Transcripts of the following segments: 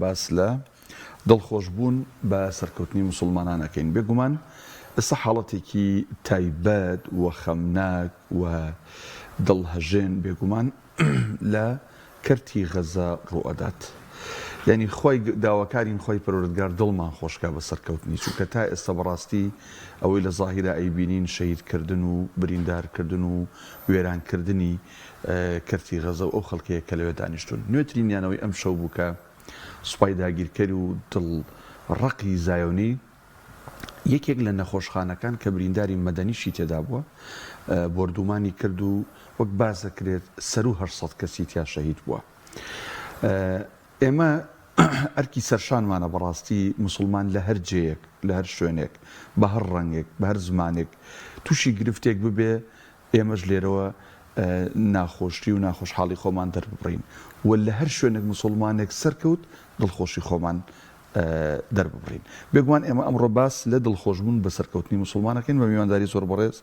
باس لە دڵخۆشبوون بە سەرکەوتنی موسڵمانان ئەکەین. بێگومان ئێستا حاڵەتێکی تایبەت و خەمناک و دڵهەژێن بێگومان لە کەرتی غەزە ڕووئەدات. یانی خوای داواکارین خوای پەروەردگار دڵمان خۆشکا بە سەرکەوتنی چونکە تا ئێستا بەڕاستی ئەوەی لە زاهیرا ئەیبینین شەهیدکردن و بریندارکردن و وێرانکردنی کەرتی غەزە و ئەو خەڵکەیە کە لەوێ دانیشتوون. نوێترینیان ئەوەی ئەمشەو بوو کە سوپای داگیرکەر و دڵ ڕەقی زایۆنی یەکێک لە نەخۆشخانەکان کە برینداری مەدەنیشی تێدا بووە بۆردوومانی کرد و وەک باس دەکرێت سەروو 800 کەسی تیا شەهید بووە. ئێمە ئەرکی سەرشانمانە بەڕاستی موسڵمان لە هەر جێیەک لە هەر شوێنێک بە هەر ڕەنگێک بە هەر زمانێک تووشی گرفتێک ببێ ئێمەش لێرەوە ناخۆشی و ناخۆشحاڵی خۆمان دەرببڕین و لە هەر شوێنێک موسڵمانێک سەرکەوت دڵخۆشی خۆمان دەرببڕین. بێگومان ئێمە ئەمڕۆ باس لە دڵخۆشبوون بە سەرکەوتنی موسڵمان ئەکەین بە میوانداری زۆر بەڕێز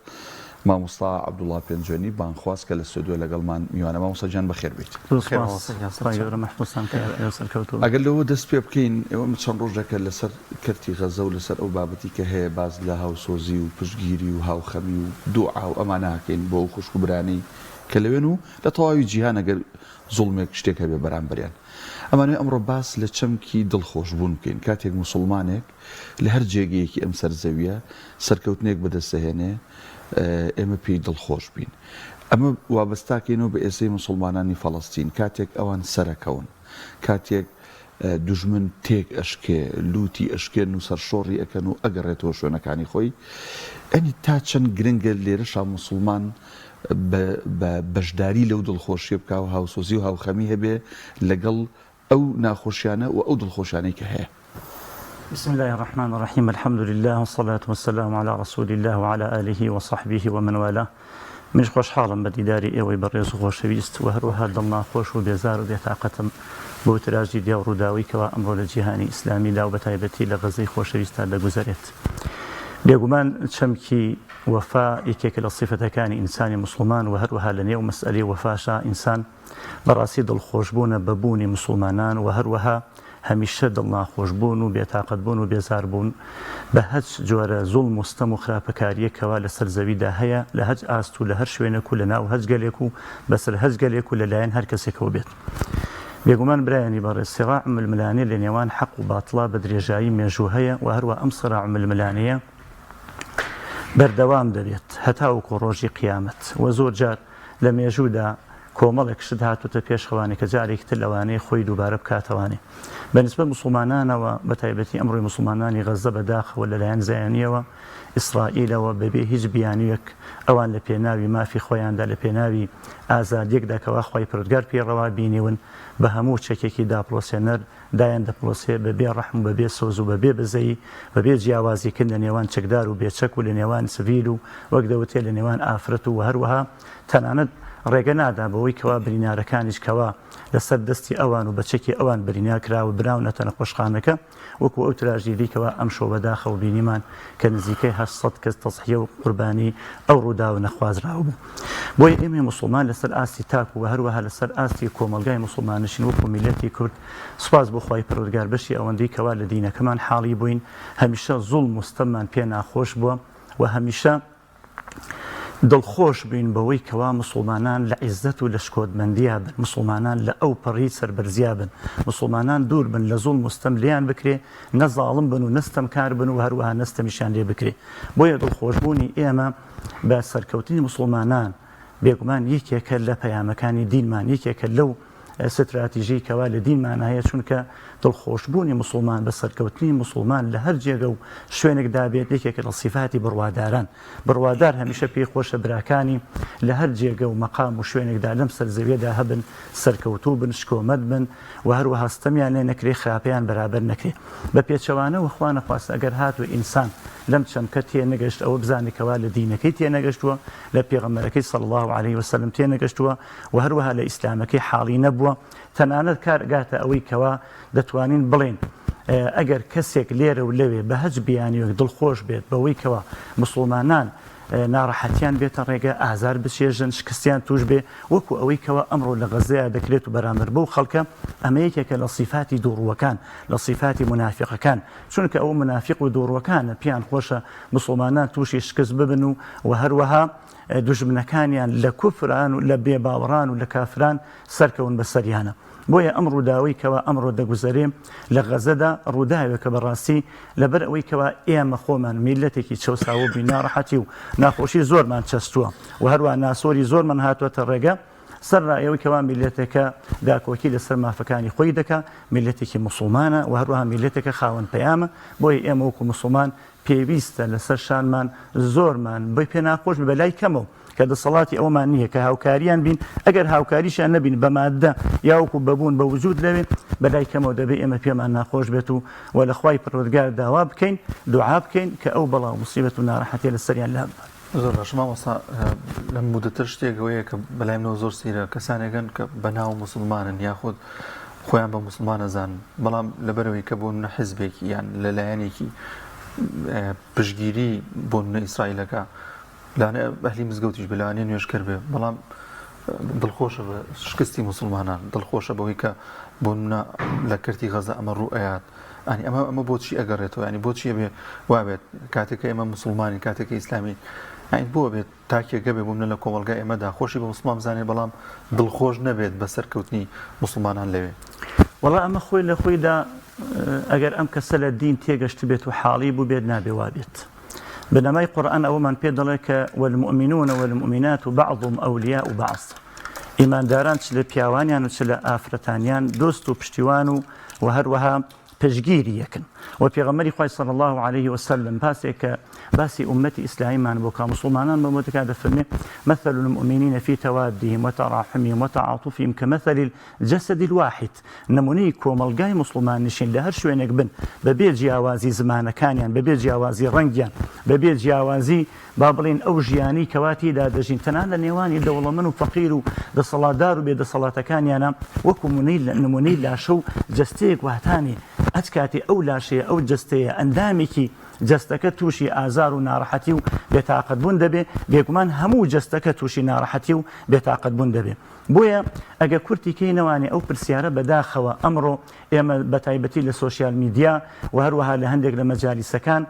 مامۆستا عەبدوڵا پێنجوێنی بانگخواز کە لە ستۆدیۆ لەگەڵمان میوانە. مامۆستا گیان بەخێر بێیت. زۆر سوپاس خوای گەورە مەحفوزتان بکات ئێوە سەرکەوتوو بن. ئەگەر لەوە دەست پێ بکەین ئێوە چەند ڕۆژێکە لەسەر کەرتی غەزە و لەسەر ئەو بابەتی کە هەیە باس لە هاوسۆزی و پشتگیری و هاوخەمی و دوعا و ئەمانە ئەکەین بۆ ئەو خوشک و برانەی کە لەوێن و لە تەواوی جیهان ئەگەر زوڵمێک شتێک هەبێ بەرامبەریان. ئەمانەوێ ئەمڕۆ باس لە چەمکی دڵخۆشبوون بکەین، کاتێک موسوڵمانێک لە هەر جێگەیەکی ئەم سەر زەویە سەرکەوتنێک بەدەستدەهێنێ ئێمە پێی دڵخۆش بین. ئەمە وابەستاکەینەوە بە ئێستەی موسوڵمانانی فەڵەستین، کاتێک ئەوان سەرەکەون، کاتێک دوژمن تێک ئەشکێ، لوتی ئەشکێن و سەرشۆڕی ئەکەن و ئەگەڕێتەوە شوێنەکانی خۆی، یانی تا چەند گرنگە لێرەشا موسوڵمان بە بەشداری لەو دڵخۆشیە بکا و هاوسۆزی و هاوخەمی هەبێ لەگەڵ ئەو ناخۆشیانە و ئەو دڵخۆشیانەی کە هەیە. بسم اللە الرحمن الرحیم الحمد للە والصلاة والسلام علی رسول اللە وعلی آله وصحبه ومن والاه منیش خۆشحاڵم بە دیداری ئێوەی بەڕێز و خۆشەویست و هەروەها دڵناخۆش و بێزار و بێتاقەتم بەو تراژیدیا و ڕووداوەی کەوا ئەمڕۆ لە جیهانی ئیسلامیدا و بەتایبەتی لە غەزەی خۆشەویستا دەگوزەرێت. بێگومان چەمکی وەفا یەکێکە لە سیفەتەکانی ئینسانی موسڵمان و هەروەها لە نێو مەسئەلەی وەفاشا ئینسان بەڕاستی دڵخۆشبوونە بە بوونی موسڵمانان و هەروەها هەمیشە دڵناخۆشبوون و بێتاقەتبوون و بێزاربوون بە هەچ جۆرە زوڵم و ستەم و خراپەکارییەک کەوا لەسەر زەویدا هەیە لە هەچ ئاست و لە هەر شوێنێک و لە ناو هەچ گەلێک و بەسەر هەچ گەلێک و لە لایەن هەر کەسێکەوە بێت. بێگومان برایانی بەڕێز سیڕاع و ململانێ لە نێوان حەق و باتڵا بە درێژایی مێژوو هەیە و هەروا ئەم سیڕاع و ململانێیە بەردەوام دەبێت هەتاوەکو ڕۆژی قیامەت و زۆر جار لە مێژوودا کۆمەڵێک شت هاتووتە پێش ئەوانەی کە جارێکی تر لەوانەیە خۆی دووبارە بکاتەوانێ بە نسبەت موسڵمانانەوە بە تایبەتی ئەمڕۆی موسڵمانانی غەززە بە داخەوە لەلایەن زایۆنیەوە ئیسرائیلەوە بەبێ هیچ بیانویەک ئەوان لە پێناوی مافی خۆیاندا لە پێناوی ئازادیەکدا کەوا خوای پەروەردگار پێی ڕەوا بینیون بە هەموو چەکێکی داپڵۆسێنەر دایان دەپڵۆسێ بە بێ ڕەحم و بە بێ سۆز و بە بێ بەزەیی بە بێ جیاوازی کردن لە نێوان چەکدار و بێ چەک و لە نێوان سڤیل و وەک دەوترێ لە نێوان ئافرەت و وە هەروەها تەنانەت ڕێگە نادا بەوەی کەوا برینارەکانیش کەوا لە سەر دەستی ئەوان و بە چەکی ئەوان برینار کراوە براونەتە نەخۆشخانەکە وەکو ئەو تراژیدی کەوا ئەمشەو بەداخەوە بینیمان کە نزیکەی 800 کەس تەزحیە و قوربانی ئەو ڕووداوە نەخوازراوە بوو. بۆیە ئێمەی موسڵمان لەسەر ئاستی تاک و هەروەها لەسەر ئاستی کۆمەڵگای موسڵماننشین وەکو میللەتی کورد سوپاس بۆ خوای پەروەردگار بەشی ئەوەندەی کەوا لە دینەکەمان حاڵی بووین هەمیشە زوڵم و ستەممان پێ ناخۆش بووە و هەمیشە دڵخۆش بووین بەوەی کەوا موسڵمانان لە عیزەت و لە شکۆدمەندیا بن، موسڵمانان لە ئەو پەڕی سەربەرزیا بن، موسڵمانان دوور بن لە زوڵم و ستەم لێیان بکرێ، نە زاڵم بن و نە ستەمکار بن و هەروەها نە ستەمیشیان لێ بکرێ. بۆیە دڵخۆشبوونی ئێمە بە سەرکەوتنی موسڵمانان بێگومان یەکێکە لە پەیامەکانی دینمان، یەکێکە لەو ستراتیژی کەوا لە دینمانا هەیە، چونکە دڵخۆشبوونی موسڵمان بە سەرکەوتنی موسڵمان لە هەر جێگە و شوێنێکدا بێت یەکێکە لە سیفاتی بڕواداران. بڕوادار هەمیشە پێی خۆشە براکانی لە هەر جێگە و مەقام و شوێنێکدا لەم سەر زەویەدا هەبن، سەرکەوتوو بن، شکۆمەند بن و هەروەها ستەمیان لێ نەکرێ، خراپەیان بەرابەر نەکرێ. بە پێچەوانەوە خوا نەخواستە ئەگەر هاتوو ئینسان لەم چەمکە تێنەگەشت ئەوە بزانێ کەوا لە دینەکەی تێنەگەشتووە، لە پێغەمبەرەکەی صلی اللە علیە وسلم تێنەگەشتووە، و هەروەها لە ئیسلامەکەی حاڵی نەبووە، تەنانەت کار ئەگاتە ئەوەی کەوا دەتوانین بڵێین ئەگەر کەسێک لێرە و لەوێ بە هەچ بیانوویەک دڵخۆش بێت بەوەی کەوا موسڵمانان ناڕەحەتیان بێتە ڕێگە، ئازار بچێژن، شکستیان تووش بێ، وەکو ئەوەی کەوا ئەمڕۆ لە غەززەیا دەکرێت و بەرامبەر بەو خەڵکە، ئەمە یەکێکە لە سیفاتی دووڕووەکان، لە سیفاتی مونافیقەکان، چونکە ئەوە مونافیق و دووڕووەکانە پێیان خۆشە موسڵمانان تووشی شکست ببن و وە هەروەها دوژمنەکانیان لە کوفران و لە بێباوەڕان و لە کافران سەرکەون بەسەریانە. بۆیە ئەم ڕووداوەی کەوا ئەمڕۆ دەگوزەرێ لە غەزەدا ڕووداوێکە بەڕاستی لەبەر ئەوەی کەوا ئێمە خۆمان میللەتێکی چەوساوە بووین ناڕەحەتی و ناخۆشی زۆرمان چەستووە و هەروا ناسۆری زۆرمان هاتووەتە ڕێگە سەرڕای ئەوەی کەوا میللەتێکە داکۆکی لەسەر مافەکانی خۆی دەکا میللەتێکی موسڵمانە و هەروەها میللەتێکە خاوەن پەیامە بۆیە ئێمە وەکو موسڵمان پێویستە لەسەر شانمان زۆرمان بۆی پێ ناخۆش بێ بەلای کەمەوە کە دەسەڵاتی ئەوەمان نییە کە هاوکاریان بین، ئەگەر هاوکاریشیان نەبین بە ماددە یاوەکو بە بوون بە وجود لەوێ، بەلای کەمەوە دەبێ ئێمە پێمان ناخۆش بێت و و لە خوای پەروەردگار داوا بکەین، دوعا بکەین کە ئەو بەڵا و موسیبەت و ناڕەحەتیە لە سەریان لاببات. زۆر باشە مامۆستا لەم مودەتە شتێک ئەوەیە کە بەلای منەوە زۆر سەیرە کەسانێک هەن کە بەناو موسڵمانن یاخود خۆیان بە موسڵمان ئەزانن بەڵام لەبەرەوەی کە بۆ نمونە حزبێکی یان لە لایەنێکی پشتگیری بۆ نمونە ئیسرائیلەکە لەوانەیە ئەهلی مزگەوتیش بێ لەوانەیە نوێژکەر بێ بەڵام دڵخۆشە بە شکستی موسڵمانان دڵخۆشە بەوەی کە بۆ نمونە لە کەرتی غەزە ئەمە ڕوو ئەیات ئەنی ئەمە ئەمە بۆچی ئەگەڕێتەوە ینی بۆچی ئەبێ وابێت کاتێک کە ئێمە موسڵمانین کاتێک کە ئیسلامی ئەین بۆ بێت تاکێک هەبێ بۆ منە لە کۆمەڵگای ئێمەدا خۆشی بە موسڵمان بزانێ بەڵام دڵخۆش نەبێت بە سەرکەوتنی موسڵمانان لەوێ. وەڵا ئەمە خۆی لە خۆیدا ئەگەر ئەم کەسە لە دین تێگەشتبێت و حاڵی بووبێت نابێ وابێت. بنەمای قورئان ئەوەمان پێ دەڵێ کە والمؤمنون والمؤمنات بعضهم اولیاء بعض ئیمانداران چ لە پیاوانیان و چ لە ئافرەتانیان دۆست و پشتیوان و و هەروەها پشتگیری یەکن و پێغەمبەری خوای صلی اللە علیه وسلم باسێک کە باسی ئومەتی ئیسلامیمان بۆ کا موسڵمانان بۆ دەکا دەفەرمێ مثل المؤمنین فی توادهم وتراحمهم وتعاطفهم كمثل الجسد الواحد نمونەی کۆمەڵگای موسڵمان نشین لە هەر شوێنێک بن بەبێ جیاوازی زمانەکانیان بەبێ جیاوازی ڕەنگیان بەبێ جیاوازی با بڵێین ئەو ژیانەی کەوا تێیدا دەژین تەنها لە نێوانی دەوڵەمەن و فەقیر و دەسەڵاتدار و بێ دەسەڵاتەکانیانا وەکو نمونەی لاشە و جەستەیەک واتانێ ئەچ کاتێ ئەو لاشەیە ئەو جەستەیە ئەندامێکی جەستەکە تووشی ئازار و ناڕەحەتی و بێتاقەت بوون دەبێ بێگومان هەموو جەستەکە تووشی ناڕەحەتی و بێتاقەت بوون دەبێ بۆیە ئەگە کورتی کەینەوانێ ئەو پرسیارە بەداخەوە ئەمڕۆ ئێمە بەتایبەتی لە سۆشیال میدیا و هەروەها لە هەندێک لە مەجالیسەکان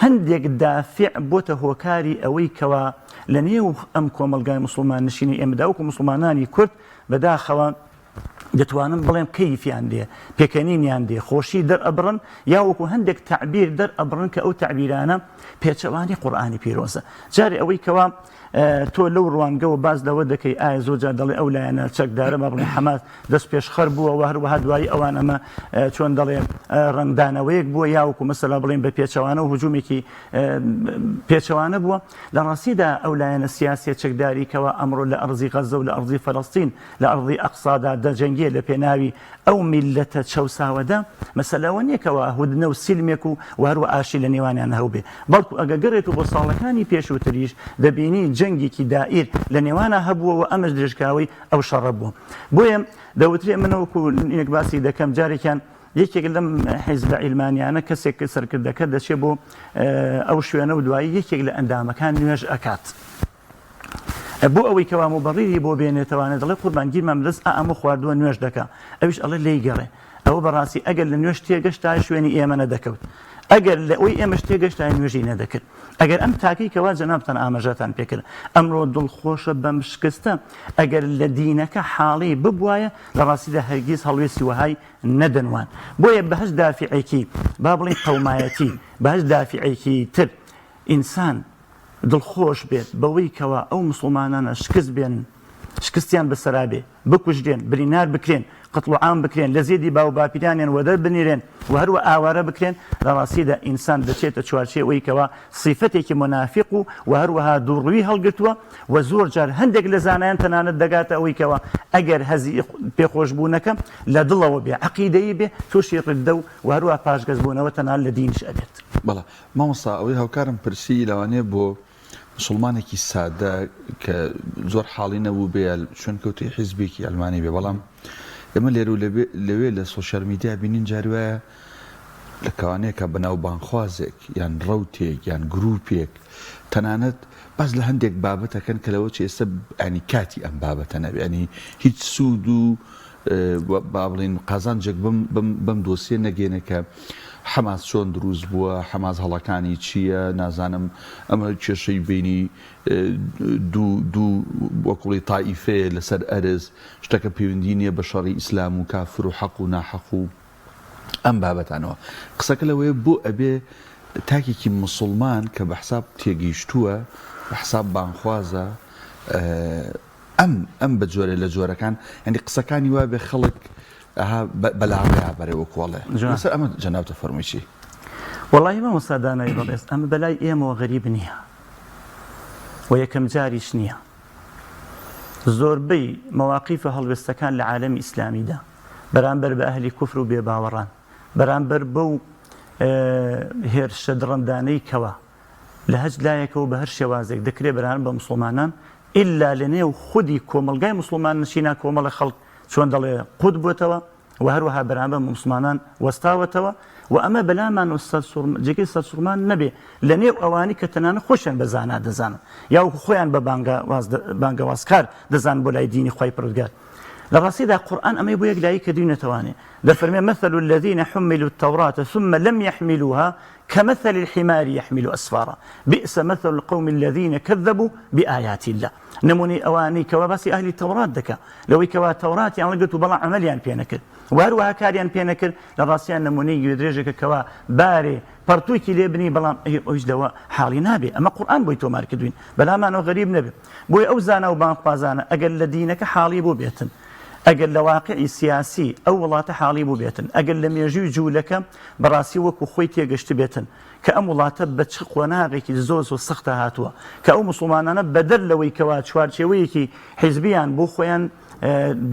هەندێک دافع بۆتە هۆکاری ئەوەی کەوا لە نێو ئەم کۆمەڵگای موسڵمان نشینەی ئێمەدا وەکو موسڵمانانی کورد بەداخەوە دەتوانم بڵێم کەیفیان دێ پێکەنینیان دێ خۆشی دەرئەبڕن یا وەکو هەندێک تەعبیر دەرئەبڕن کە ئەو تەعبیرانە پێچەوانی قورئانی پیرۆزە جارێ ئەوەی کەوا تۆ لەو ڕوانگەوە باس لەوە دەکەی ئایا زۆر جار دەڵێ ئەو لایەنە چەکدارە با بڵێین حەماس دەست پێشخەر بووە و هەروەها دوایی ئەوان ئەمە چۆن دەڵێ ڕەنگدانەوەیەک بووە یا وەکو مەسەلا بڵێن بە پێچەوانە و هجوومێکی پێچەوانە بووە لە ڕاستیدا ئەو لایەنە سیاسیە چەکداری کەوا ئەمڕۆ لە ئەرزی غەزە و لە ئەرزی فەلەستین لە ئەرزی ئەقسادا دەجەنگێ لە پێناوی ئەو میللەتە چەوساوەدا، مەسەلە ئەوە نیە کەوا هودنە و سیلمێک و وە هەروە ئاشتی لە نێوانیان هەوبێ، بەڵکو ئەگە گەڕێتو بۆ ساڵەکانی پێشووتریش دەبینی جەنگێکی دائیر لە نێوانا هەبووە و ئەمەش درێژکراوەی ئەو شەڕە بووە. بۆیە دەوترێ من وەکو یەک باسی دەکەم جارێکیان یەکێک لەم حیزبە عیلمانیانە کەسێک سەرکردەکە دەچێ بۆ ئەو شوێنە و دوایی یەکێک لە ئەندامەکان نوێژ ئەکات. بۆ ئەوەی کەوا موبەڕیری بۆ بێنێتەوانێ دەڵێ قوربان گیرمان بەدەست ئا ئەمە خواردووە نوێژ دەکا ئەویش ئەڵێ لێی گەڕێ ئەوە بەڕاستی ئەگەر لە نوێژ تێگەشتایە شوێنی ئێمە نەدەکەوت ئەگەر لە ئەوی ئێمەش تێگەشتایە نوێژی نەدەکرد ئەگەر ئەم تاکەی کەوا جەنابتان ئاماژەتان پێکرد ئەمڕۆ دڵخۆشە بەم شکستە ئەگەر لە دینەکە حاڵی ببوایە لە ڕاستیدا هەرگیز هەڵوێستی وەهای نەدەنوان بۆیە بە هەچ دافعێکی با بڵێین قەومایەتی بە هەچ دافعێکی تر ئینسان دڵخۆش بێت بەوەی کەوا ئەو موسڵمانانە شکست بێنن، شکستیان بەسەرا بێ، بکوژرێن، برینار بکرێن، قەتڵ و عام بکرێن، لە زێدی باو باپیرانیان وەدەر بنرێن و هەروە ئاوارە بکرێن، لە ڕاستیدا ئینسان دەچێتە چوارچێوەی کەوا سیفەتێکی مونافیق و وە هەروەها دووڕووی هەڵگرتووە و زۆر جار هەندێک لە زانایان تەنانەت دەگاتە ئەوەی کەوا ئەگەر هەزی پێخۆشبوونەکە لە دڵەوە بێ، عەقیدەیی بێ، تووشی ڕیددە و وە هەروەها پاشگەزبوونەوە تەنانەت لە دینیش ئەبێت. بەڵێ مامۆستا ئەوەی هاوکارم پرسی لەوانەیە بۆ مسوڵمانێکی سادە کە زۆر حاڵی نەبووبێ یا شوێنکەوتەی حیزبێکی عەلمانی بێ بەڵام ئێمە لێرە و لەوێ لە سۆشیال میدیا بینین جاری وایە. لە کەوانەیەکا بەناو بانگخوازێک یان ڕەوتێک یان گروپێک تەنانەت باس لە هەندێک بابەت ئەکەن کە لەوە چێ ئێستا ینی کاتی ئەم بابەتە نەبێ ینی هیچ سوود و با بڵێین قازانجێک بەم بەم بەم دۆسیە نەگەێنێ کە حەماس چۆن دروست بووە حەماس هەڵەکانی چییە نازانم ئەمە کێشەی بینی دوو دوو وەکوڵی تائیفەیە لەسەر ئەرز شتەکە پەیوەندی نییە بە شەڕی ئیسلام و کافر و حەق و ناحەق و ئەم بابەتانەوە. قسەکە لەوەیە بۆ ئەبێ تاکێکی موسوڵمان کە بە حساب تێگەیشتووە، بە حساب بانگخوازە، ئەم ئەم بە جۆرێ لە جۆرەکان یانی قسەکانی وابێ خەڵک ئەها بە لاڕێیا بەرێ وەکوو ئەڵێ. جوان. لەسەر ئەمە جەنابت ئەفەرمووی چی؟ وەڵاهی مامۆستا دانای بەڕێز ئەمە بەلای ئێمەوە غەریب نییە و یەکەم جاریش نییە. زۆربەی مەواقیف و هەڵوێستەکان لە عالەمی ئیسلامیدا بەرامبەر بە ئەهلی کوفر و بێباوەڕان، بەرامبەر بەو هێرشە دڕندانەی کەوا لە هەچ لایەکەوە بە هەر شێوازێک دەکرێ بەرامبەر بە موسڵمانان، ئیلا لە نێو خودی کۆمەڵگای موسڵمان نشینا کۆمەڵە خەڵک چۆن دەڵێ قوت بۆتەوە و هەروەها بەرامبەر بە موسڵمانان وەستاوەتەوە و ئەمە بەلامانەوە جێگەی سەرسوڕمان نەبێ لە نێو ئەوانەی کە تەنانەت خۆشیان بە زانا دەزانن یا وەکو خۆیان بە بانگەوازکار دەزانن بۆ لای دینی خوای پەروەردگار. لە ڕاستیدا قورئان ئەمەی بۆ یەکلایی کردوینەتەوانێ دەفەرمێ مثل الذین حملوا التوراة ثم لم يحملوها كمثل الحمار يحمل أسفارا بئس مثل القوم الذين كذبوا بآيات الله نمونەی ئەوانەی کەوا باسی ئەهلی تەورات دەکا لەوەی کەوا تەوراتیان هەڵگرت و بەڵام عەمەلیان پێ نەکرد و هەروەها کاریان پێ نەکرد لە ڕاستیان نمونەی گوێدرێژێکە کەوا بارێ پەڕتووکی لێ بنی بەڵام ئەویش لەوە حاڵی نابێ ئەمە قورئان بۆی تۆمار کردوین بەلامانەوە غەریب نەبێ بۆیە ئەو زانا و بانگخوازانە ئەگەر لە دینەکە حاڵی بووبێتن ئەگەر لە واقعی سیاسی ئەو وڵاتە حاڵی بووبێتن ئەگەر لە مێژووی جوولەکە بەڕاستی وەکو خۆی تێگەشتبێتن کە ئەم وڵاتە بە چ قۆناغێکی زۆر زۆر سەختە هاتووە کە ئەو موسڵمانانە بەدەر لەوەی کەوا چوارچێوەیەکی حیزبیان بۆ خۆیان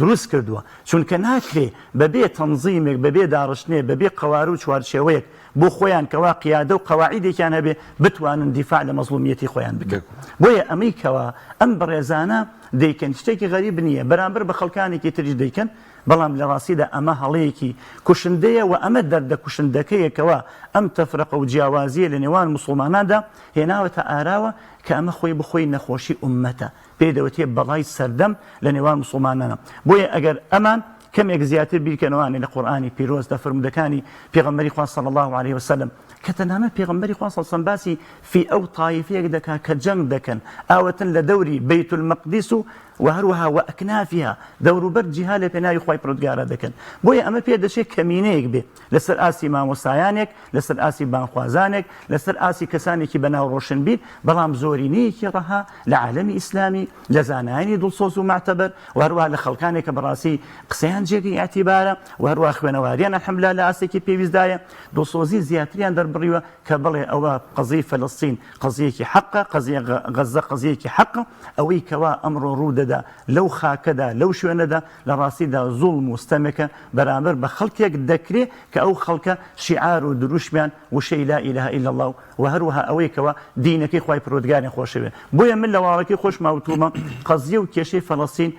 دروست کردووە چونکە ناکرێ بەبێ تەنزیمێک بەبێ داڕشتنێ بەبێ قەوارە و چوارچێوەیەک بۆ خۆیان کەوا قیادە و قەواعیدێکیان هەبێ بتوانن دیفاع لە مەزڵومیەتی خۆیان بکەن بۆیە ئەمەی کەوا ئەم بەڕێزانە دەیکەن شتێکی غەریب نییە بەرامبەر بە خەڵکانێکی تریش دەیکەن بەڵام لە ڕاستیدا ئەمە هەڵەیەکی کوشندەیە و ئەمە دەردە کوشندەکەیە کەوا ئەم تەفرەقە و جیاوازیە لە نێوان موسڵماناندا هێناوەتە ئاراوە کە ئەمە خۆی بخۆی نەخۆشی ئوممەتە پێی دەوترێ بەڵای سەردەم لە نێوان موسڵمانانە بۆیە ئەگەر ئەمان کەمێک زیاتر بیرکەنەوانێ لە قورئانی پیرۆز لە فەرموودەکانی پێغەمبەری خوا صلی اللە علیه وسلم کە تەنانەت پێغەمبەری خوا صلی اللە علیه وسلم باسی فیئە و تایفەیەک دەکا کە جەنگ دەکەن ئاوەتن لە دەوری بەیت المقدس و و هەروەها وئەکنافها دەوروبەر جیهاد لە پێناوی خوای پەروەردگارا دەکەن بۆیە ئەمە پێ دەچێت کەمینەیەک بێ لەسەر ئاستی مامۆستایانێک، لەسەر ئاستی بانگخوازانێک، لەسەر ئاستی کەسانێکی بەناو ڕۆشنبیر، بەڵام زۆرینەیەکی ڕەها لە عالەمی ئیسلامی، لە زانایانی دڵسۆز و مەعتەبەر و هەروەها لە خەڵکانێک کە بەڕاستی قسەیان جێگەی ئیعتیبارە و هەروەها خوێنەواریان الحمدللە لە ئاستێکی پێویستدایە، دڵسۆزی زیاتریان دەربڕیوە کە بڵێ ئەوە قەزیەی فەلەستین قەزیەیەکی حەقە، قەزیە غەززە قەزیەیەکی حەقە، ئەوەی کەوا ئەمڕۆ ڕوودەدا لەو خاکەدا، لەو شوێنەدا لە ڕاستیدا زوڵم و ستەمێکە بەرامبەر بە خەڵکێک دەکرێ کە ئەو خەڵکە شیعار و دروشمیان وشەی لا الە الا اللە و هەروەها ئەوەی کەوا دینەکەی خوای پەروەردگاریان خۆشەوێ بۆیە من لە واڵەکەی خۆشما وتومە قەزیە و کێشەی فەلەستین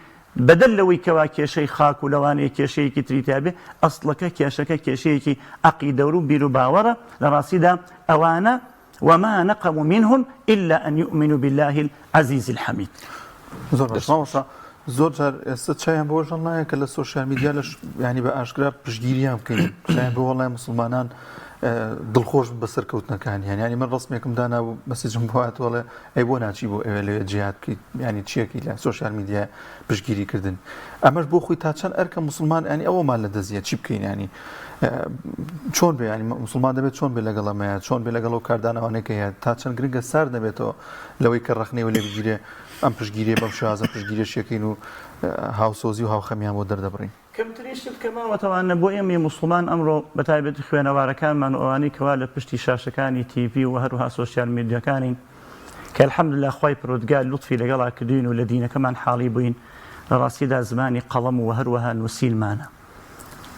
بەدەر لەوەی کەوا کێشەی خاک و لەوانەیە کێشەیەکی تری تیابێ ئەسڵەکە کێشەکە کێشەیەکی عەقیدەو بیروباوەڕە لە ڕاستیدا ئەوانە وما نقموا منهم الا ان یومنوا باللە العزیز الحمید. زۆر باش مامۆستا زۆر جار ئێستا چایان بەوەش هەڵنایە کە لە سۆشیال میدیا لە ینی بە ئاشکرا پشتگیریان بکەین چایان بۆ وەڵای مسلمانان دڵخۆش بە سەرکەوتنەکانیان ینی من ڕسمێکم دانا و message م بۆ هاتووەڵێ ئەی بۆ ناچی بۆ ئەوێ لەوێ جیهاد بکەیت ینی چیەکەی لە سۆشیال میدیا پشتگیری کردن ئەمەش بۆ خۆی تا چەند ئەرکە موسڵمان ینی ئەوەمان لە دەستە چی بکەین ینی چۆن بێ ینی موسڵمان دەبێت چۆن بێ لەگەڵ ئەمەیە چۆن بێ لەگەڵ ئەو کاردانەوانەی کە هەیە تا چەند گرنگە سارد نەبێتەوە لەوەی کە ڕەخنەی لێ بگیرێ ئەم پشتگیریە بەم شێوازە پشتگیریشەکەین و هاوسۆزی و هاوخەمیان بۆ دەردەبڕین. کەمترین شت کە ماوەتەوانە بۆ ئێمەی موسڵمان ئەمڕۆ بەتایبەتی خوێنەوارەکانمان و ئەوانەی کەوا لە پشتی شاشەکانی تیڤی و هەروەها سۆشیال میدیاکانین کە الحمدللە خوای پەروەردگار لوتفی لەگەڵا کردوین و لە دینەکەمان حاڵی بووین لە ڕاستیدا زمانی قەڵەم و هەروەها نووسینمانە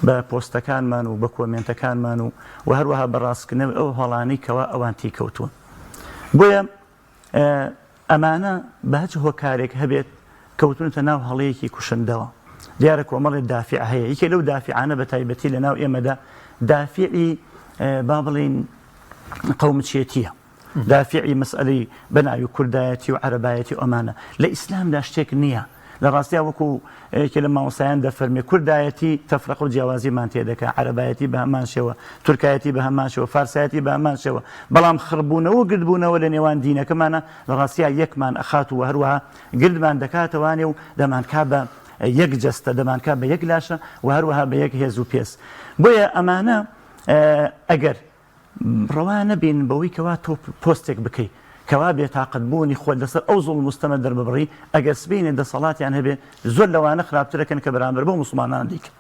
بە پۆستەکانمان و بە کۆمێنتەکانمان و و هەروەها بە ڕاستکردنەوەی ئەو هەڵانەی کەوا ئەوان تیکەوتوون بۆیە ئەمانە بە هەچ هۆکارێک هەبێت کەوتونەتە ناو هەڵەیەکی کوشندەوە. دیارە کۆمەڵێ دافیع هەیە، یەکێ لەو دافیعانە بە تایبەتی لە ناو ئێمەدا دافیعی با بڵێین قەومچێتیە دافعی مەسئەلەی بەناوی کوردایەتی و عەرەبایەتی و ئەمانە لە ئیسلامدا شتێک نییە لە ڕاستیا وەکو یەکێ لە مامۆستایان دەفەرمێ کوردایەتی تەفرەقە و جیاوازیمان تێدەکا عەرەبایەتی بە هەمان شێوە تورکایەتی بە هەمان شێوە فارسایەتی بە هەمان شێوە بەڵام خڕبوونەوە و گردبوونەوە لە نێوان دینەکەمانە لە ڕاستیا یەکمان ئەخات و هەروەها گردمان دەکاتەوانێ و دەمانکا بە یەک جەستە دەمانکا بە یەک لاشە و هەروەها بە یەک هێز و پێست بۆیە ئەمانە ئەگەر ڕەوا نەبین بەوەی کەوا تۆ پۆستێک بکەی کەوا بێتاقەت بوونی خۆت لەسەر ئەو زوڵم و ستەمە دەرببڕی، ئەگەر سبەینێ دەسەڵاتیان هەبێ زۆر لەوانە خراپترەکەن کە بەرامبەر بەو موسڵمانانە دەیکەن.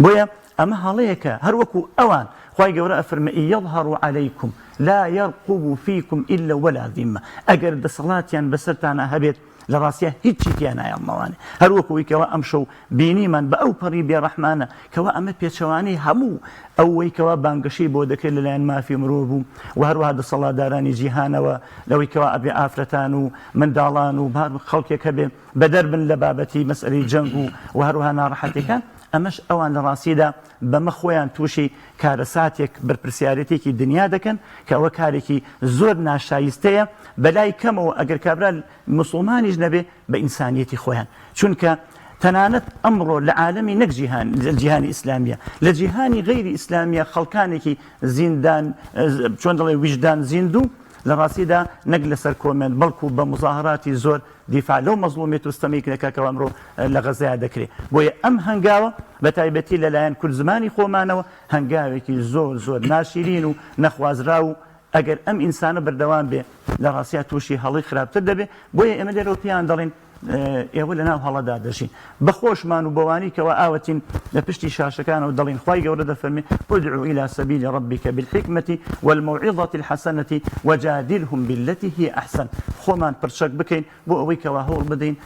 بۆیە ئەمە هەڵەیەکە هەر وەکو ئەوان خوای گەورە ئەفەرمێ ان یظهروا علیکم لا یرقبوا فیکم الا ولا ذمە ئەگەر دەسەڵاتیان بەسەرتانا هەبێت لە ڕاستیا هیچی تیا نایەڵنەوانێ هەر وەکو ئەوەی کەوا ئەمشەو بینیمان بە ئەو پەڕی بێڕەحمانە کەوا ئەمە پێچەوانەی هەموو ئەوەی کەوا بانگەشەی بۆ دەکرێت لەلایەن مافی مرۆڤ و و هەروەها دەسەڵاتدارانی جیهانەوە لەوەی کەوا ئەبێ ئافرەتان و منداڵان و هەر خەڵکێک هەبێ بەدەر بن لە بابەتی مەسئەلەی جەنگ و و هەروەها ناڕەحەتیەکان ئەمەش ئەوان لە ڕاستیدا بەمە خۆیان تووشی کارەساتێک بەرپرسیارێتێکی دنیا دەکەن کە ئەوە کارێکی زۆر ناشایستەیە بەلای کەمەوە ئەگەر کابرا موسڵمانیش نەبێ بە ئینسانیەتی خۆیان چونکە تەنانەت ئەمڕۆ لە عالەمی نەک جیهان جیهانی ئیسلامیە لە جیهانی غەیری ئیسلامیە خەڵکانێکی زیندان چۆن دەڵێ ویژدان زیندوو لە ڕاستیدا نەک لەسەر comment بەڵکو بە مزاهراتی زۆر دیفاع لەو مەزڵومیەت و ستەمەی دەکا کە ئەمڕۆ لە غەزەیا دەکرێ. بۆیە ئەم هەنگاوە بە تایبەتی لە لایەن کوردزمانی خۆمانەوە هەنگاوێکی زۆر زۆر ناشیرین و نەخوازراو و ئەگەر ئەم ئینسانە بەردەوام بێ لە ڕاستیا تووشی هەڵەی خراپتر دەبێ. بۆیە ئێمە لێرەوە پێیان دەڵێین ئێوە لە ناو هەڵەدا دەژین. بە خۆشمان و بەوانی کەوا ئاوەتین لە پشتی شاشەکانەوە دەڵێین خوای گەورە دەفەرمێ، ادع الی سبیل ربک بالحکمە والموعظە الحسنە وجادلهم بالتی هی احسن، خۆمان پڕچەک بکەین بۆ ئەوەی کەوا هەوڵ بدەین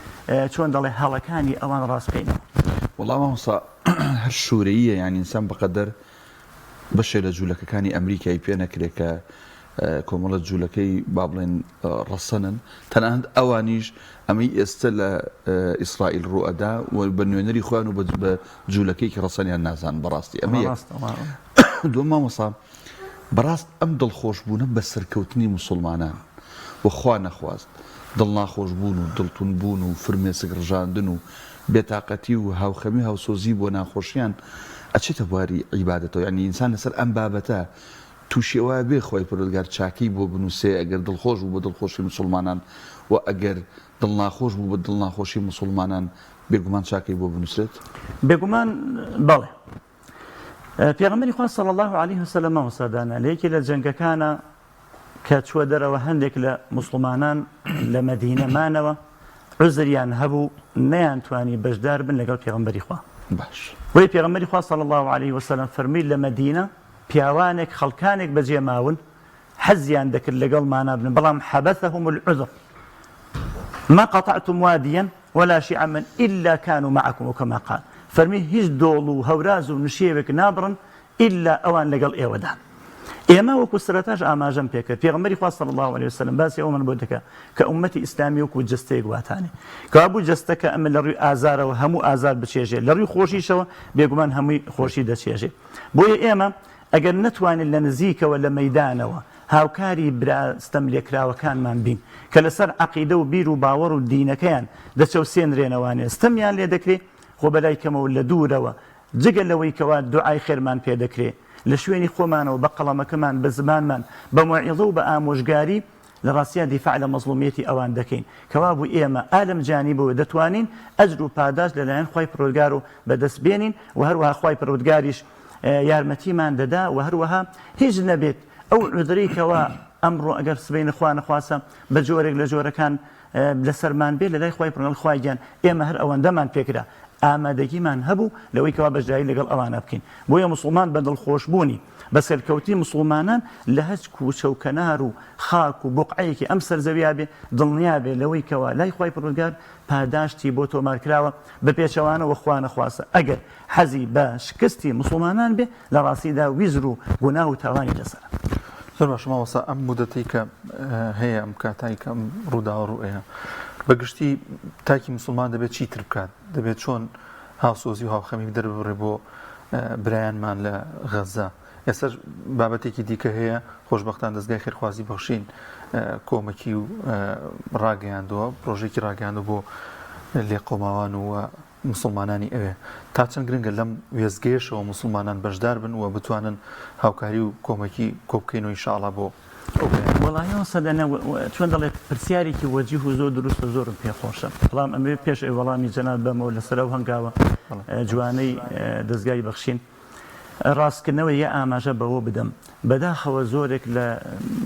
چۆن دەڵێ هەڵەکانی ئەوان ڕاست بکەینەوە. وەڵا مامۆستا هەر شورەییە یانی ئینسان بەقەدەر بەشێ لە جولەکەکانی ئەمریکای پێ نەکرێ کە کۆمەڵە جولەکەی با بڵێن ڕەسەنن تەنانەت ئەوانیش ئەمەی ئێستە لە ئیسرائیل ڕوئەدا و بە نوێنەری خۆیان و بە جولەکەیەکی ڕەسەنیان نازان بەڕاستی ئەمە یەک دووەم مامۆستا بەڕاست ئەم دڵخۆشبوونە بە سەرکەوتنی موسڵمانان و خوا نەخواست دڵناخۆشبوون و دڵتوندبوون و فرمێسک ڕژاندن و بێتاقەتی و هاوخەمی و هاوسۆزی بۆ ناخۆشیان ئەچێتە بواری عیبادەتەوە یانی ئینسان لەسەر ئەم بابەتە توشی ئەوە بێ خوای پەروەردگار چاکەی بۆ بنوسێ ئەگەر دڵخۆش بوو بە دڵخۆشی موسڵمانان و ئەگەر دڵناخۆش بوو بە دڵناخۆشی موسڵمانان بێگومان چاکەی بۆ بنوسرێت. بێگومان بەڵێ. پێغەمبەری خوا صلی اللە علیه وسلم مامۆستا دانا لە یەکێ لە جەنگەکانە کە چووە دەرەوە هەندێک لە موسڵمانان لە مەدینە مانەوە عوزریان هەبوو نەیانتوانی بەشدار بن لەگەڵ پێغەمبەری خوا باش بۆیە پێغەمبەری خوا صلی اللە علیه وسلم فەرمووی لە مەدینە پیاوانێک خەڵکانێک بەجێ ماون حەزیان دەکرد لەگەڵمانا بن بەڵام حبسهم العذر ما قطعتم وادیا ولا شعبا الا كانوا معكم وكما قال فەرمی هیچ دۆڵ و هەوراز و نشێوێک نابڕن ئیلا ئەوان لەگەڵ ئێوەدان. ئێمە وەکو سەرەتاش ئاماژەم پێکرد پێغەمبەری خوا صلی اللە علیه وسلم باسی ئەوەمان بۆ دەکا کە ئوممەتی ئیسلامی وەکو جەستەیەک واتانێ کەوابوو جەستەکە ئەمە لە ڕووی ئازارەوە هەموو ئازار بچێژێ لە ڕووی خۆشیشەوە بێگومان هەمووی خۆشی دەچێژێ بۆیە ئێمە ئەگەر نەتوانین لە نزیکەوە لە مەیدانەوە هاوکاری برا ستەملێکراوەکانمان بین کە لەسەر عەقیدە و بیر و باوەڕ و دینەکەیان دەچەوسێنرێنەوانێ ستەمیان لێ دەکرێ خۆ بەلای کەمەوە لە دوورەوە جگە لەوەی کەوا دوعای خێرمان پێ دەکرێ لە شوێنی خۆمانەوە بە قەڵەمەکەمان بە زمانمان بە مۆعیزە و بە ئامۆژگاری لە ڕاستیا دیفاع لە مەزڵومیەتی ئەوان دەکەین کەوابوو ئێمە ئا لەم جانیبەوە دەتوانین ئەجر و پاداشت لە لایەن خوای پەروەردگارەوە بەدەست بێنین و هەروەها خوای پەروەردگاریش یارمەتیمان دەدا و هەروەها هیچ نەبێت ئەو عوزرەی کەوا ئەمڕۆ ئەگەر سبەینە خوا نەخواستە بە جۆرێک لە جۆرەکان لەسەرمان بێت لەلای خوای پەروەردگار خوای گیان ئێمە هەر ئەوەندەمان پێکرا ئامادەگیمان هەبوو لەوەی کەوا بەشداری لەگەڵ ئەوانە بکەین بۆیە موسڵمان بە دڵخۆشبوونی بە سەرکەوتنی موسڵمانان لە هەچ کوچە و کەنار و خاک و بوقعەیەکی ئەم سەر زەویا بێ دڵنیا بێ لەوەی کەوا لای خوای پەروەردگار پاداشتی بۆ تۆمار کراوە بە پێچەوانەوە خوا نەخواستە ئەگەر حەزی بە شکستی موسڵمانان بێ لە ڕاستیدا ویزر و گوناه و تاوانی لەسەرە. زۆر باشە مامۆستا ئەم مودەتەی کە هەیە ئەم کاتای کە ئەم ڕووداوە ڕووئەیە بە گشتی تاکی مسلمان دەبێت چیتر بکات دەبێت چۆن هاوسۆزی و هاوخەمی دەرببڕێ بۆ برایانمان لە غەزە؟ ئێستاش بابەتێکی دیکە هەیە، خۆشبەختان دەزگای خێرخوازی بەخشین کۆمەکی و ڕاگەیاندووە، پرۆژەیەکی ڕاگەیاندووە بۆ لێقەوماوان و موسڵمانانی ئەوێ. تا چەند گرنگە لەم وێستگەیەشەوە موسڵمانان بەشدار بن و بتوانن هاوکاری و کۆمەکی کۆبکەینەوە ان شاء اللە بۆ ئەو پەیامە. وەڵاهی مامۆستا دانا چۆن دەڵێ پرسیارێکی وەجیه و زۆر دروستە زۆرم پێ خۆشە بەڵام ئەمەوێ پێش ئەوەی وەڵامی جەنابت بەمەوە لەسەر ئەو هەنگاوە جوانەی دەزگای بەخشین ڕاستکردنەوە یا ئاماژە بەوە بدەم بەداخەوە زۆرێک لە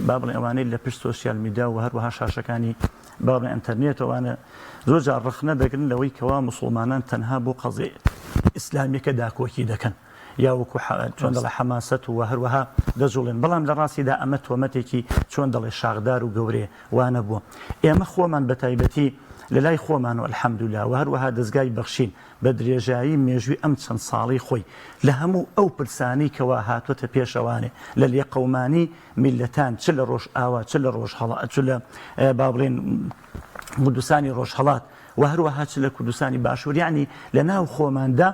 با بڵێن ئەوانەی لە پشت سۆسیال میدیا و هەروەها شاشەکانی با بڵێن ئەنتەرنێت ئەوانە زۆر جار ڕەخنە دەگرن لەوەی کەوا موسڵمانان تەنها بۆ قەزیە ئیسلامیەکە داکۆکی دەکەن یا وەکو چۆن دەڵێ حەماسەت و هەروەها دەجوڵێن بەڵام لە ڕاستیدا ئەمە تۆمەتێکی چۆن دەڵێ شاخدار و گەورەیە وانە بووە ئێمە خۆمان بە تایبەتی لە لای خۆمان و الحمدلله و هەروەها دەزگای بەخشین بە درێژایی مێژووی ئەم چەند ساڵەی خۆی لە هەموو ئەو پرسانەی کەوا هاتووەتە پێشەوانێ لە لێقەومانی میللەتان چ لە ڕۆژئاوا چ لە ڕۆژهەڵا چ لە با بڵێن کوردستانی ڕۆژهەڵات و هەروەها چ لە کوردستانی باشوور یەعنی لە ناو خۆماندا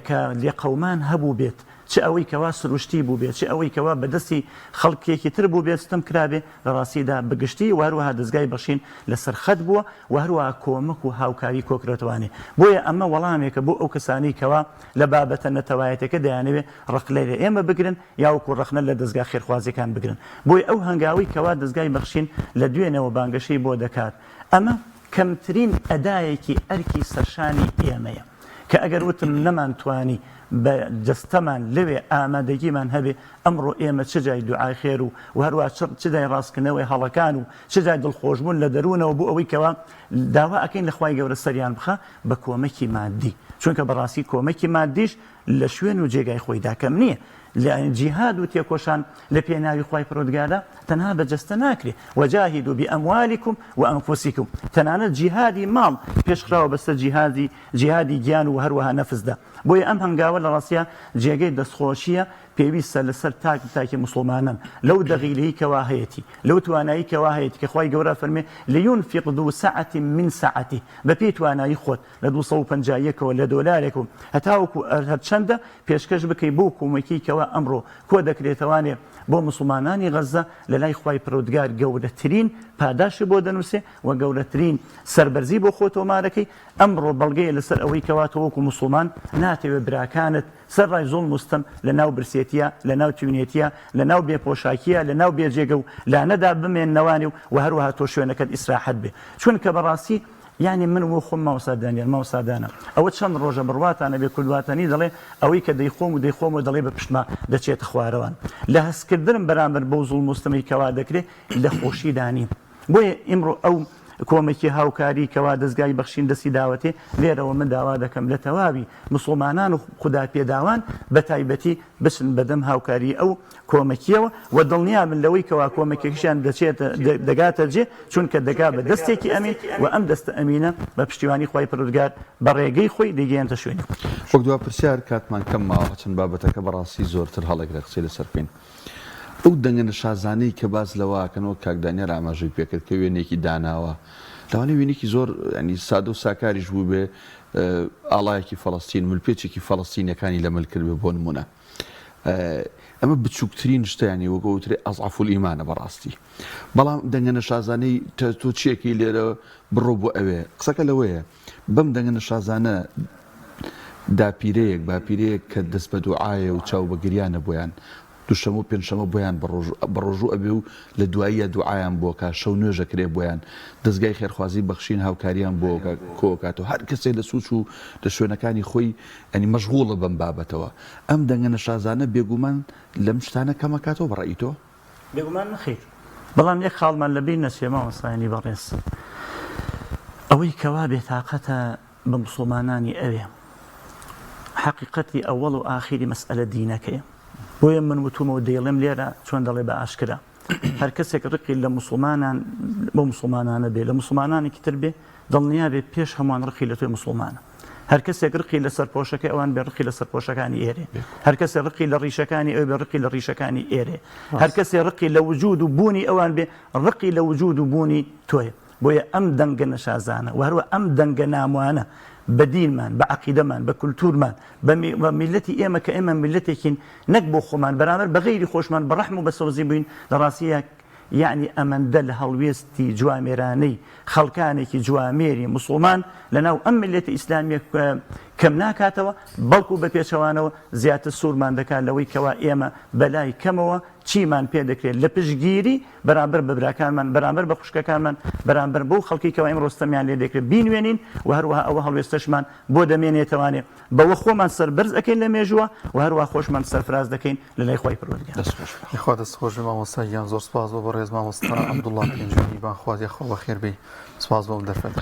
کە لێقەومان هەبووبێت چ ئەوەی کەوا سروشتی بووبێت چ ئەوەی کەوا بە دەستی خەڵکێکی تر بووبێت ستەم کرابێ لە ڕاستیدا بە گشتی و هەروەها دەزگای بەخشین لەسەر خەت بووە و هەروەها کۆمەک و هاوکاری کۆکرەتوانێ بۆیە ئەمە وەڵامێکە بۆ ئەو کەسانەی کەوا لە بابەتە نەتەوایەتەکە دەیانەوێ ڕەخنە لە ئێمە بگرن یا وەکو ڕەخنە لە دەزگا خێرخوازیەکان بگرن بۆیە ئەو هەنگاوەی کەوا دەزگای بەخشین لە دوێنێوە بانگەشەی بۆ دەکات ئەمە کەمترین ئەدایەکی ئەرکی سەرشانی ئێمەیە کە ئەگەر وتم نەمانتوانی بە جەستەمان لەوێ ئامادەگیمان هەبێ ئەمڕۆ ئێمە چ جای دوعای خێر و و هەروەها چ چ جای ڕاستکردنەوەی هەڵەکان و چ جای دڵخۆشبوون لە دەروونەوە بۆ ئەوەی کەوا داوا ئەکەین لە خوای گەورە سەریان بخا بە کۆمەکی مادی چونکە بەڕاستی کۆمەکی مادیش لە شوێن و جێگای خۆیدا کەم نییە. لە جیهاد و تێکۆشان لە پێناوی خوای پەروەردگاردا تەنها بە جەستە ناکرێ، وجاهدوا باموالکم وانفسکم، تەنانەت جیهادی ماڵ پێشخراوە بەسەر جیهادی جیهادی گیان و هەروەها نەفسدا. بۆیە ئەم هەنگاوە لە ڕاستیا جێگەی دەستخۆشییە، پێویستە لەسەر تاک تاکی موسڵمانان لەو دەغیلەی کەوا هەیەتی، لەو توانایی کەوا هەیەتی کە خوای گەورە ئەفەرموێ، لیونفق ذو سعة من سعته، بەپێی توانایی خۆت، لە 251 ەوە لە دۆلارێک و هەتاوەکو هەرچەندە پێشکەش بکەی بۆ کۆمەکی کەوا ئەمڕۆ کۆ دەکرێتەوانێ بۆ موسڵمانانی غەززە لەلای خوای پەرودگار گەورەترین پاداشت بۆ دەنوسێ و گەورەترین سەربەرزی بۆ خۆ تۆمارەکەی ئەمڕۆ بەڵگەیە لەسەر ئەوەی کەوا تۆ وەکو موسڵمان ناتەوێ براکانت سەرڕای زوڵم و ستەم لە ناو برسێتیە لە ناو تیونێتیە لە ناو بێ پۆشاکیە لە ناو بێ جێگە و لانەدا بمێننەوانێ و هەروەها تۆ شوێنەکەت ئیسراحەت بێ چونکە بەڕاستی یانی من بۆ خۆم مامۆستا دانیال مامۆستا دانا ئەوە چەند ڕۆژە بڕواتان ئەبێ کوردواتەنی دەڵێ ئەوەی کە دەیخۆم و دەیخۆم و دەڵێ بە پشتما دەچێتە خوارەوان لە هەستکردنم بەرامبەر بەو زوڵم و ستەمەی کەوا دەکرێ لە خۆشیدا نیم بۆیە ئیمڕۆ ئەو کۆمەکی هاوکاری کەوا دەزگای بەخشین دەستی داوەتێ لێرەوە من داوا دەکەم لە تەواوی مسوڵمانان و خودا پێداوان بە تایبەتی بچن بەدەم هاوکاری ئەو کۆمەکیەوە و دڵنیابن لەوەی کەوا کۆمەکەکەشیان دەچێتە دەگاتە جێ چونکە دەگا بە دەستێکی ئەمین و ئەم دەستە ئەمینە بە پشتیوانی خوای پەروەردگار بە ڕێگەی خۆی دەیگەیەنتە شوێنی خۆی. وەک دوا پرسیار کاتمان کەم ماوە هەرچەند بابەتەکە بەڕاستی زۆرتر هەڵەگرە قسەی لەسەر بکەین ئەو دەنگە نەشازانەی کە باس لەوە ئەکەن وەک کاک دانیار ئاماژەی پێکرد کە وێنەیەکی داناوە لەوانەیە وێنەیەکی زۆر یانی سادە و ساکاریش بووبێ ئاڵایەکی فەڵەستین ملپێچێکی فەڵەستینیەکانی لە مل کردبێ بۆ نمونە ئەمە بچووکترین شتە یانی وەک ئەوترێ ئەزعەف الئیمانە بەڕاستی بەڵام دەنگە نەشازانەی تۆ چیەکەی لێرە بڕۆ بۆ ئەوێ قسەکە لەوەیە بەم دەنگە نەشازانە داپیرەیەک باپیرەیەک کە دەست بە دوعاە و چاو بە گریانە بۆیان دوشەمە و پێنجشەمە بۆیان بەڕۆژوو ئەبێ و لە دواییە دوعایان بۆکا شەو نوێژەکرێ بۆیان دەزگای خێرخوازی بەخشین هاوکاریان بۆ کۆکاتەوە هەر کەسێک لە سوچ و لە شوێنەکانی خۆی یانی مەشغوڵە بەم بابەتەوە ئەم دەنگە نەشازانە بێگومان لەم شتانە کەم ئەکاتەوە بە ڕەئی تۆ؟ بێگومان نەخیر بەڵام یەک خاڵمان لە بیر نەچێ مامۆستایانی بەڕێز ئەوەی کەوا بێتاقەتە بە موسڵمانانی ئەوێ حەقیقەتی ئەوەڵ و ئاخیری مەسئەلە دینەکەیە بۆیە من وتومە و دەیڵێم لێرە چۆن دەڵێ بە ئاشکرا هەر کەسێک ڕقی لە موسڵمانان بۆ موسڵمانانە بێ لە موسڵمانانێکی تر بێ دڵنیا بێ پێش هەمووان ڕقی لە تۆی موسڵمانە هەر کەسێک ڕقی لە سەرپۆشەکەی ئەوان بێ ڕقی لە سەرپۆشەکانی ئێرێ هەر کەسێک ڕقی لە ڕیشەکانی ئەو بێ ڕقی لە ڕیشەکانی ئێرێ هەر کەسێ ڕقی لە وجود و بوونی ئەوان بێ ڕقی لە وجود و بوونی تۆیە بۆیە ئەم دەنگە نەشازانە و هەروە ئەم دەنگە ناموانە. بە دینمان، بە عەقیدەمان، بە کولتوورمان، بە میللەتی ئێمە کە ئێمە میللەتێکین نەک بۆ خۆمان بەرامبەر بە غەیری خۆشمان بە ڕەحم و بە سۆزی بووین لە ڕاستییا یەعنی ئەمەندە لە هەڵوێستی جوامێرانەی خەڵکانێکی جوامێری موسڵمان لە ناو ئەم میللەتی ئیسلامیە کەم ناکاتەوە بەڵکو بە پێچەوانەوە زیاتر سوورمان دەکات لەوەی کەوا ئێمە بەلای کەمەوە چیمان پێ دەکرێت لە پشتگیری بەرامبەر بە براکانمان، بەرامبەر بە خوشکەکانمان، بەرامبەر بەو خەڵکەی کەوا ئیمڕۆ ستەمیان لێ دەکرێت بینوێنین و هەروەها ئەوە هەڵوێستەشمان بۆ دەمێنێتەوانێ بەوە خۆمان سەربەرز ئەکەین لە مێژووە و هەروەها خۆشمان سەرفراز دەکەین لە لای خوای پەروەردگار. دەست خۆش بێ. یاخوا دەست خۆش بێ مامۆستا گیان زۆر سوپاس بۆ بەڕێز مامۆستا عەبدوڵڵا پێنجوێنی بانگخواز یاخوا بەخێر بێی سوپاس بۆ ئەم دەرفەتە.